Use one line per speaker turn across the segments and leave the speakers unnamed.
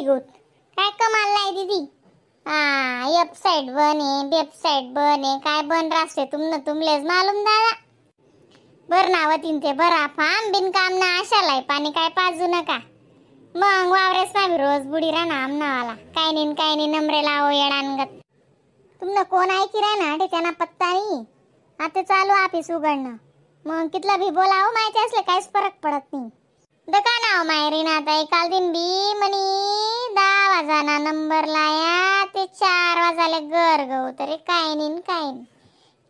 गौत काय कमाल नाही दीदी. हा वेबसाईट बन आहे, वेबसाईट बन आहे, काय बन रास्ते तुमनं तुमलेच मालूम दादा. बर नावतीन ते बरा फार्म बिनकाम ना आशालाय पाणी काय पाजू नका. मग वावरेस ना रोज बुडी राहना आमनावाला काय नाही काय नाही नंबरे लावो येडानगत. तुमनं कोण ऐकी राहना ते त्यांना पत्ता नाही. आता चालू ऑफिस उघडणं मग कितला भी बोलावं माहिती असले काहीच फरक पडत नाही. दुकानाव मायरी ना आता एकाल दिन बी म्हणी 10 वाजाना नंबर लाया ते 4 वाजाले घर गऊ तरी काय नाही काय नाही.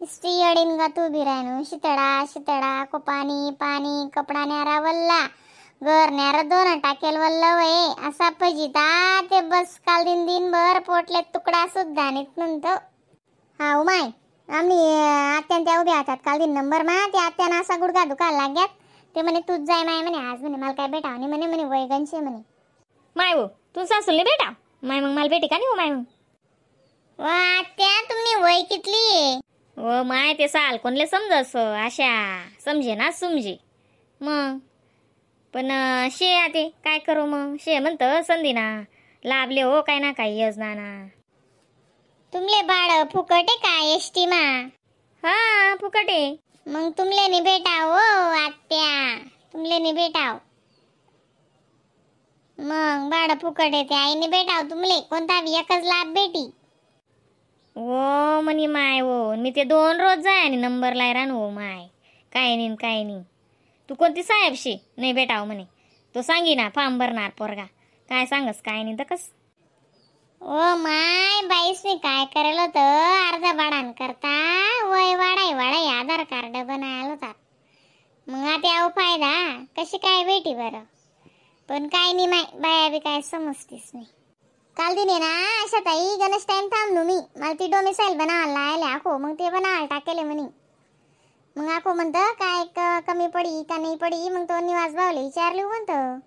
इस्त्री अडीन गा तू बी राहणू शितळा शितळा को पाणी पाणी कपडा न्यारा वल्ला घर न्यारा दोन टाकेल वल्ल वय असा फजिता ते बस काल दिन दिनभर पोटले तुकडा सुद्धा नाहीत म्हणतो. हा उमाय आम्ही आत्यान त्या उभ्या हातात काल दिन नंबर मा ते आत्यानं असा गुडघा दुखायला लाग्यात ते म्हणे तूच जाय माय म्हणे आज म्हणे मला काय भेटाव नाही म्हणे म्हणे वैगनशे म्हणे.
माय हो तू सासूल नाही भेटाव माय मग मला भेटे का नाही हो माय मग.
वा आत्या तुम्ही वय कितली आहे?
हो माय ते साल कोणले समजस अशा समजे ना समजे मग पण शे आते काय करू मग शे म्हणतं संधी ना लाभले हो काय ना काही योजना ना.
तुमले भाडं फुकट आहे का एस टी मा?
हा फुकट आहे.
मग तुमले नाही भेटाव हो आत्या तुमले नाही भेटाव मग भाडं फुकट आहे ते आईने भेटाव तुमले कोणता बी एकच लाभ भेटी.
ओ म्हणी माय हो मी ते 2 रोज जाय आणि नंबर लाय रान हो माय काय नाही काय नाही. तू कोणती साहेबशी नाही भेटाव म्हणे तो सांगी ना फॉर्म भरणार पोरगा काय सांगस काय नाही तर कस.
ओ my बाईसनी काय करेल होतं अर्धा भाडान करता वय वाढाय वाढाय आधार कार्ड बनायला होतात मग आता अहो फायदा कशी काय भेटी बरं. पण काय नाही माय बाया बी काय समजतीस नाही. काल दिने ना अशा ताई गणेश टाइम थांबलो मी मला ती डोमिसाईल बनावायला लायले आखो मग ते बनावायला टाकेले म्हणे. मग आखो म्हणतं काय कमी पडी का नाही पडी मग तो निवास भावले विचारले म्हणतं.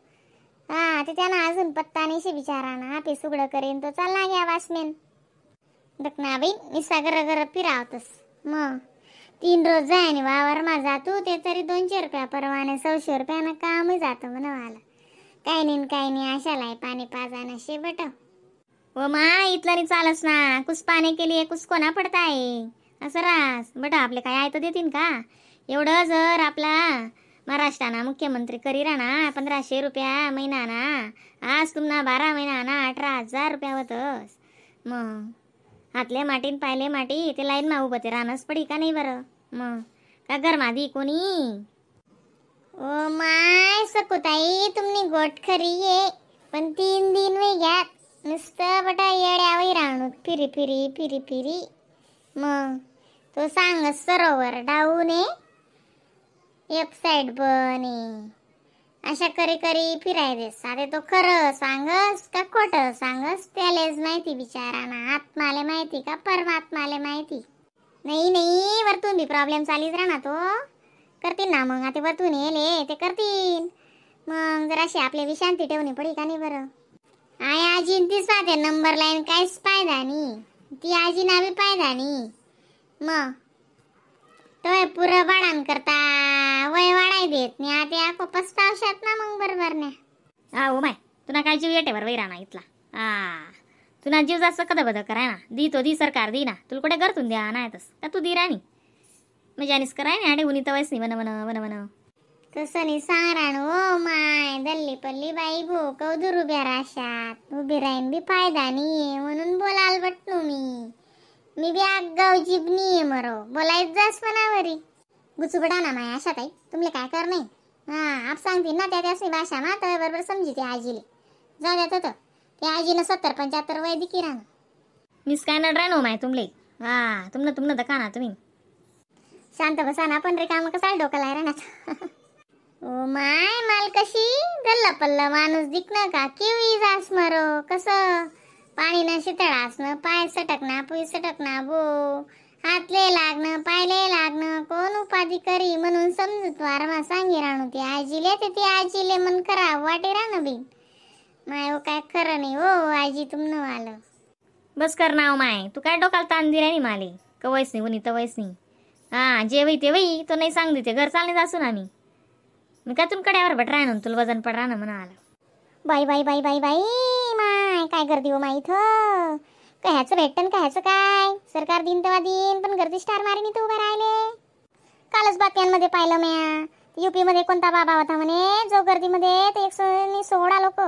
हा ते त्यांना अजून पत्ता नाही शे बिचाराना ऑफिस उघडं करेन तो चालला घ्या वाचमेन ना बाई निसा घर घर फिरावतस. मग 3 रोज जाय आणि वावर मा जातो ते तरी 200 रुपया परवाने 100 रुपयानं कामही जातं म्हणा मला काय नाही काय नाही आशालाय पाणी पाजाना शे बट.
हो मा इथला नाही चालस ना कुस पाणी केली कुस कोणा पडताय असं रास बट आपले काय आहे तर देतीन का एवढं जर आपला महाराष्ट्राना मुख्यमंत्री करी राहणार 1500 रुपया महिना ना आज तुम्हाला 12 महिना ना 18,000 रुपया होतस. मग हातले माटीन पायले माटी ते लाईन मा उभं ते राहणंच पडी का नाही बरं मग का घरमादी कोणी.
ओ my सकुताई तुम्ही गोट खरी ये पण 3 दिन वे घ्यात नुसतं बटा येड्यावही राहणू फिरी फिरी फिरी फिरी. मग तो सांग सरोवर डाऊन आहे वेबसाईट बन आहे अशा करी करी फिराय देस. आता तो खरं सांगस का खोटं सांगस त्यालेच माहिती बिचाराना आत्माले माहिती का परमात्माले माहिती. नाही नाही वरतून बी प्रॉब्लेम चालीच राहणार तो करतील ना मग आता वरतून येले ते करतील मग जराशी आपली विशांती ठेवणी पडी का नाही बरं. I आजीन ती साधे नंबर लाईन काहीच फायदा नाही ती आजीना बी फायदा नाही. मग तोय पुरं भाडान करता वय वाढाय देत नाही आता आको पस्तावशात ना मग बरोबर ना.
हा हो my तुला काय जीव येते बरं वैराना इथला हा तुला जीव जास्त कदबद कराय ना दी तो दी सरकार दी ना तुला कुठे घरतून द्या नाही तस का तू दी राणी म्हणजे आणीस कराय ना आणि उनी तवयच नाही one one one one.
तसं नाही सांग राण ओ my दल्ली पल्ली बाई भो कौदूर उभ्या राशात उभी राहीन बी फायदा नाही म्हणून बोलाल बटनू मी मी बी आगाव जीभ नाही मरो बोलायच जास मनावरी गुचुबडा ना माय अशा ताई तुमले काय कर नाही. हा आप सांगतील ना त्या त्यासनी भाषा मा तर बरोबर समजी ते आजीले जाऊ द्या तर ते आजीनं 70-75 वय दिकी राहणं.
मीच काय नड राहणो माय तुमले हा तुमनं तुमनं दका ना तुम्ही
शांत बसा ना पण रिकामं कसाला डोकं लाय राहणार. ओ my माल कशी गल्ला पल्ला माणूस दिकनं का किवी जास मरो कसं पाणी न शितळास न पाय सटकना पुई सटकना बो हातले लागणं पायले लागणं कोण उपाधी करी म्हणून समजूत वारमा सांगी राहणू ती आजीले ते ती आजीले मन खराब वाटे राहणं बिन my हो काय खरं नाही हो आजी तुमनं आलं.
बस कर ना my तू काय डोकाला ताण दिला नाही माले कवयच नाही उनी तवयच नाही. हा जे वही ते वही तो नाही सांग देते घर चालणे जासू ना मी मी काय तुम कड्यावर भट राहणं तुला वजन पड राहणं म्हणा आलं.
बाई बाई बाई बाई बाई my My काय गर्दी हो माय इथं, काय ह्याचं भेटन काय ह्याचं काय, सरकार दिन तेव्हा दिन, पण गर्दी स्टार मारीन इथं उभं राहिले. कालच बातम्यांमध्ये पाहिलं म्या, युपी मध्ये कोणता बाबा होता म्हणे जो गर्दीमध्ये ते 116 लोक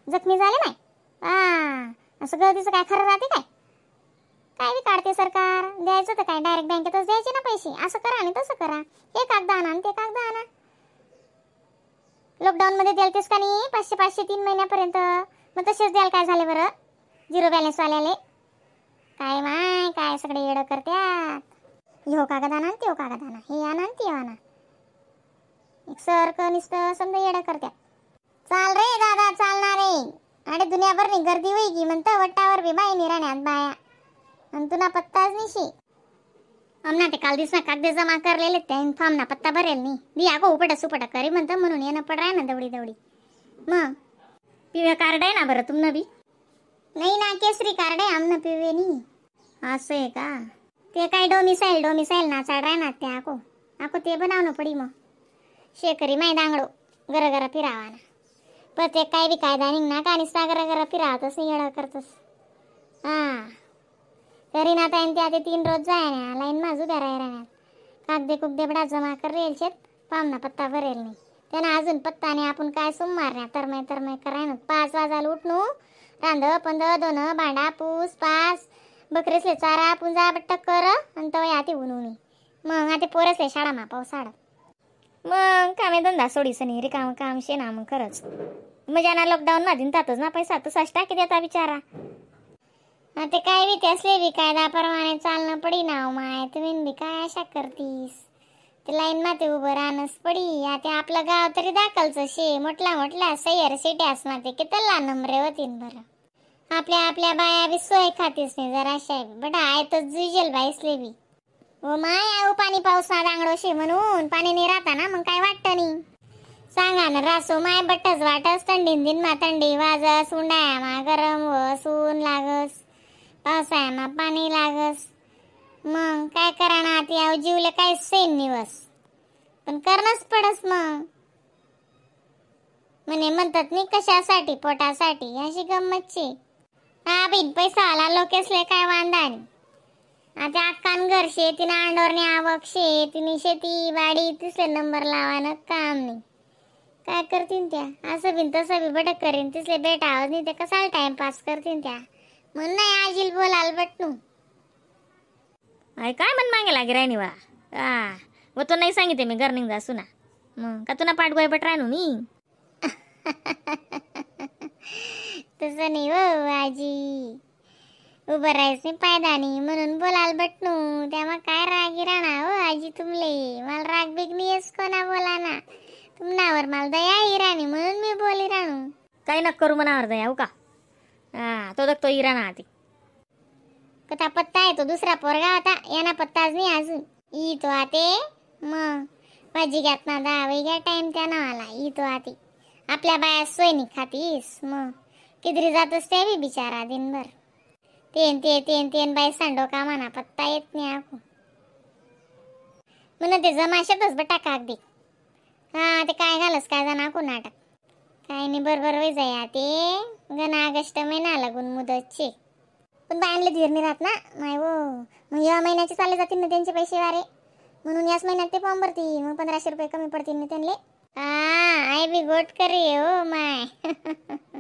जखमी झाले. नाही हा, असं गर्दीचं काय खरं राहते काय? काय बी काढते सरकार. द्यायचं तर काय डायरेक्ट बँकेतच द्यायचे ना पैसे. असं करा आणि तसं करा, हे कागद आणा आणि ते कागद आणा. लॉकडाऊन मध्ये द्याल का नाही 500 500 3 महिन्यापर्यंत, मग तसेच द्याल काय झाले बरं झिरो बॅलन्स वाल्याले? काय माय काय सगळे येडं करत्यात. ह्यो कागद आणा आणि त्यो कागद आणा, हे आणा आणि ते आणा, एक सारखं नुसतं समजा येडं करत्यात. चाल रे दादा चालणार रे. आणि दुनियाभर नाही गर्दी होई की म्हणतं वट्टावर बी बाई नाही राहण्यात बाया, आणि तुला पत्ताच निशी. आमना ते काल दिवसा कागदे जमा करलेले त्या फॉर्म ना पत्ता भरेल नाही दी अगो उपटा सुपटा करी म्हणतं म्हणून येणं पड राय ना दौडी दौडी. मग
पिव्या कार्ड आहे ना बरं तुमनं बी?
नाही ना, केसरी कार्ड आहे आमनं, पिवे नाही.
असं आहे का?
ते काय डोमिसाईल डोमिसाईल ना चाड राय ना त्या आको आको ते बनावणं पडी. मग शेकरी माय दांगडो गर गर फिरावा ना प्रत्येक काय बी कायदा निघ ना का निसता गर गर फिरावा तसं येडं करतस. हा तरी ना ताईन त्या ते 3 रोज जाय ना लाईन माझू उभ्या राय राहण्यात, कागदे कुगदे बडा जमा कर रेल शेत पामना पत्ता भरेल नाही त्यांना अजून पत्ता नाही. आपण काय सोमवार ना तरमय तरमय कराय ना 5 वाजायला उठणू, रांध पंध दोन भांडा पूस पास बकरेसले चारा पुंजा बट्ट कर आणि तवय आते उन्हुनी. मग आता पोरसले शाळा मा पावसाळा
मग कामे धंदा सोडीस नाही रिकाम काम शे ना. मग खरंच मजा ना लॉकडाऊन मध्ये तातच ना पैसा तसाच टाकी देता बिचारा.
ते काय बी त्यासले बी कायदा परवाने चालणं पडी ना माय, तुम्ही बी काय आशा करतीस ते लाईन माते उभं राहणंच पडी. आता आपलं गाव तरी दाखलचं शे मोठला मोठला सय्यर सिट्यास माते कितला नंबरे होतीन बरं. आपल्या आपल्या बाया बी सोय खातीस नाही जरा बी बट आहे तर जुजेल बाईसले बी. हो my आऊ पाणी पाऊस ना दांगडो शे म्हणून पाणी नाही राहता ना मग काय वाटतं नाही. सांगा ना रासो my बट्टच वाटस थंडीन दिन मा थंडी वाजस, उन्हाळ्या मा गरम वस ऊन लागस, पावसाळ्यामा पाणी लागस, मग काय करा ना ते आऊ जीवले काय सेन निवस पण करणंच पडस. मग म्हणे म्हणतात नाही कशासाठी पोटासाठी अशी गंमतची. हा बिन पैसा आला लोकेसले काय वांदा नाही. आता अक्कान घर शे तिनं अंडोरने आवक शे तिने शेती बाडी तिसले नंबर लावानं काम नाही. काय करतीन त्या असं बिन तसं बी बटक करीन तिसले भेटावं नाही ते कसाला टाइमपास करतीन त्या म्हणून नाही आजील बोलाल बटनू.
अरे काय मन मागे लागे राहिनी वा आ व तो नाही सांगितले मी घर निघ जासू ना मग का तुला पाठगोय बट राहणू मी.
तसं नाही हो आजी, उभं राहायचं फायदा नाही म्हणून बोलाल बटनू. त्यामुळे काय रागी राहणार हो आजी तुमले, मला राग बिग नाही येस कोणा बोला ना, तुमनावर मला दया ही राणी म्हणून मी बोली राहणू.
काही नक करू मनावर दया हो का. हा तो तो इराणा आती
कथा पत्ता आहे तो दुसरा पोरगा होता यांना पत्ताच नाही अजून ई तो आते. मग भाजी घ्यात ना 10 घ्या टाइम त्या नावाला ई तो आते. आपल्या बाया सोय नाही खातीस मग किदरी जातच ते बी बिचारा दिनभर तेन ते तेन तेन बाई सांडो का म्हणा पत्ता येत नाही आकू म्हणून ते जमाशातच बटा कागदी. हा ते काय घालस काय जाणार आकू नाटक काय नाही बरोबर वय जाय ते गण ऑगस्ट महिना लागून मुदतचे पण बायांना धीर नाही राहत ना माय वो. मग या महिन्याचे चालले जातील ना त्यांचे पैसे वारे म्हणून याच महिन्यात ते फॉर्म भरतील मग 1500 रुपये कमी पडतील ना त्यांले. हा I बी गोट करी हो my.